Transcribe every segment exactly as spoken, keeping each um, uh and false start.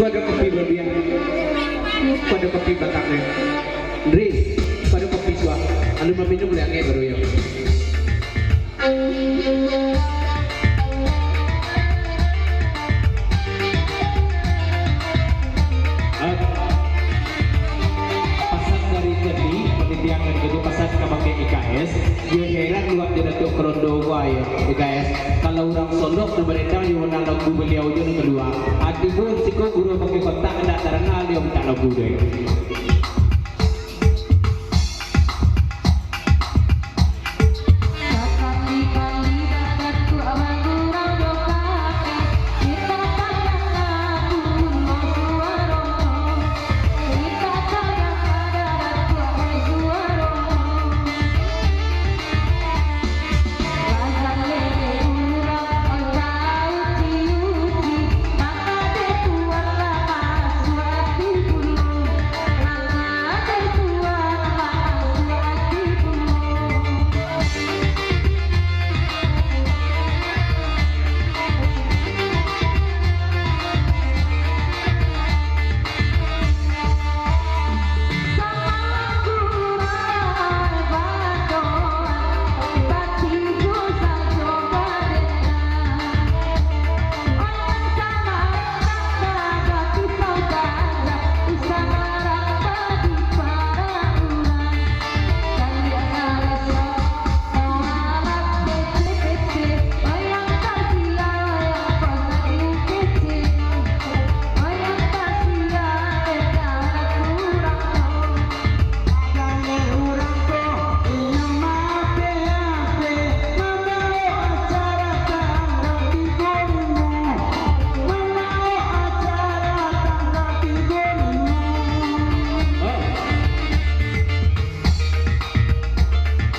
Ko ado kopi baliak. Ko ado kopi batang, eh. Ndri, ko ado kopi suah. Alun maminum lai angek baru yo. Ah. Pasan dari Jernih, panitia nan kaduo pasan kabake I K S, yo heran awak jo Datuak Karondo ko yo, I K S. Kalau urang Solok nan marendang yo nan lagu baliau jo nan kalua. Ati buah siko guru pakai kotak, ndak tarana liau mintak lagu tu.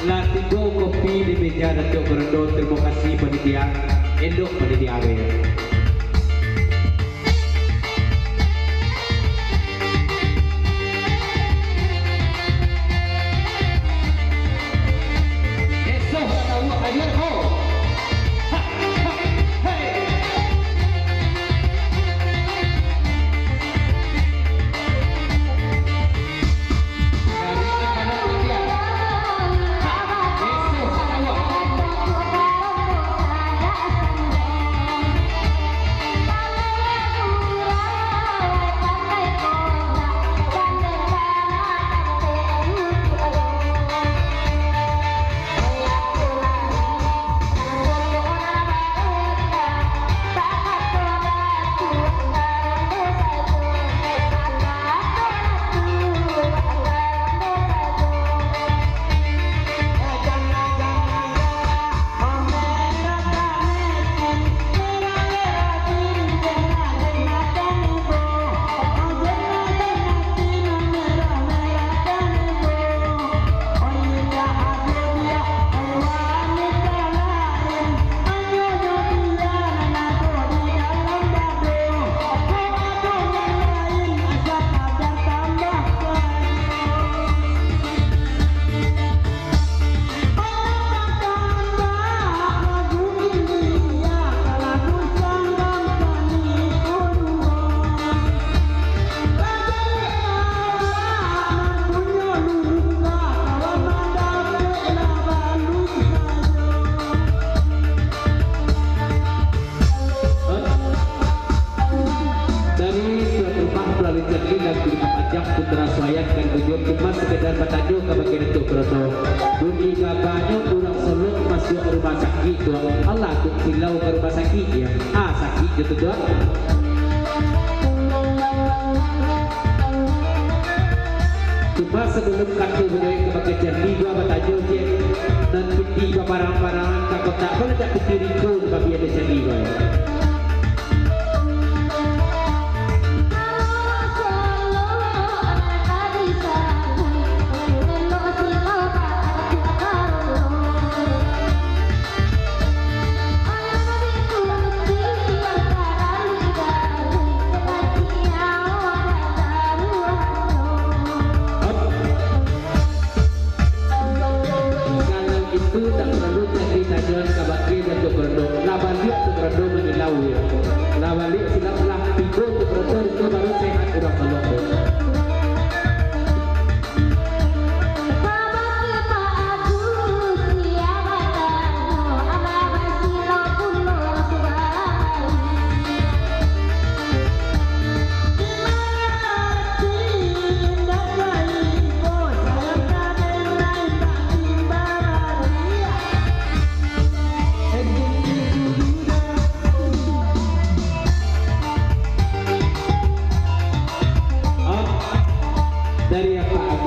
Lah tibo kopi di meja Datuak Karondo. Tarimo kasih panitia. Elok panitia, abe. Dari surat rumah melalui cermin dan kulit panjang putra suayan kan bujur cuma sekedar batanyo kabake Datuak Karondo. Bunyi kabanyo urang Solok masuak rumah sakik tu, alah tu silau ka rumah sakik, yo. Ah, sakik jo tu, Tuak. Cuma sabalum kato badoe kabake cermin, gua batanyo ciek, nan pitih baparang-parangan ka kotak, baa indak pitih riko nan babian di cermin, gua? Kalau itu, tak paralu jadi tanyoan kabake Datuak Karondo. Lah baliak Datuak Karondo mangilau.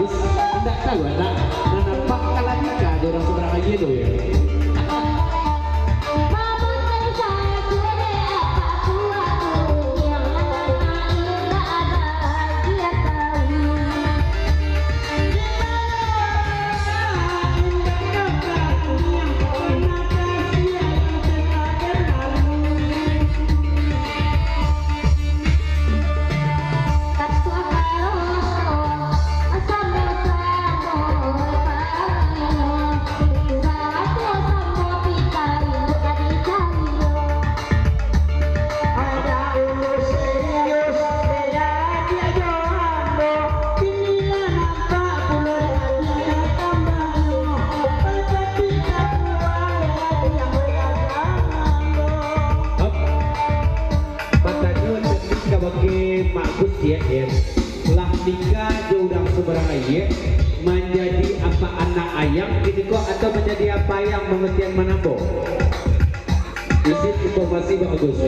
Indak tahu, anak, nan nampak ka lah nikah jo urang sabarang aia tu, yo. Batanyo tadi kabake Mak Gus, yo, yo. Lah nikah jo urang sabarang aia, manjadi apak anak ayang kiniko atau manjadi apak ayang mamatian manambo? Izin informasi, Mak Gus.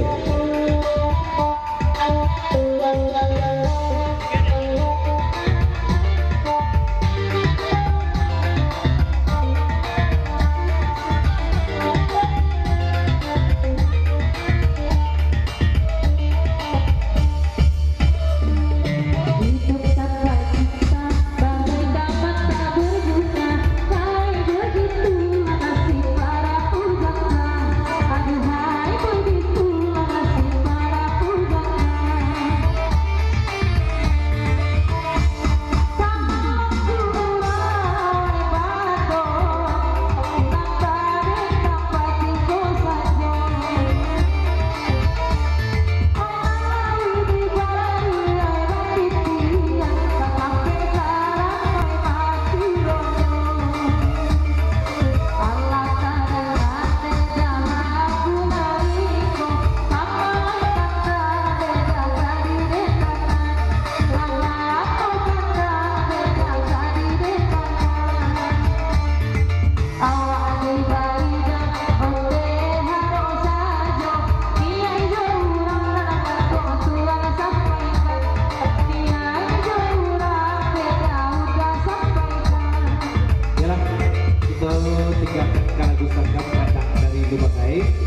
Yalah, kito tinggakan kalagu sangkam kandak dari Lumah Gaek.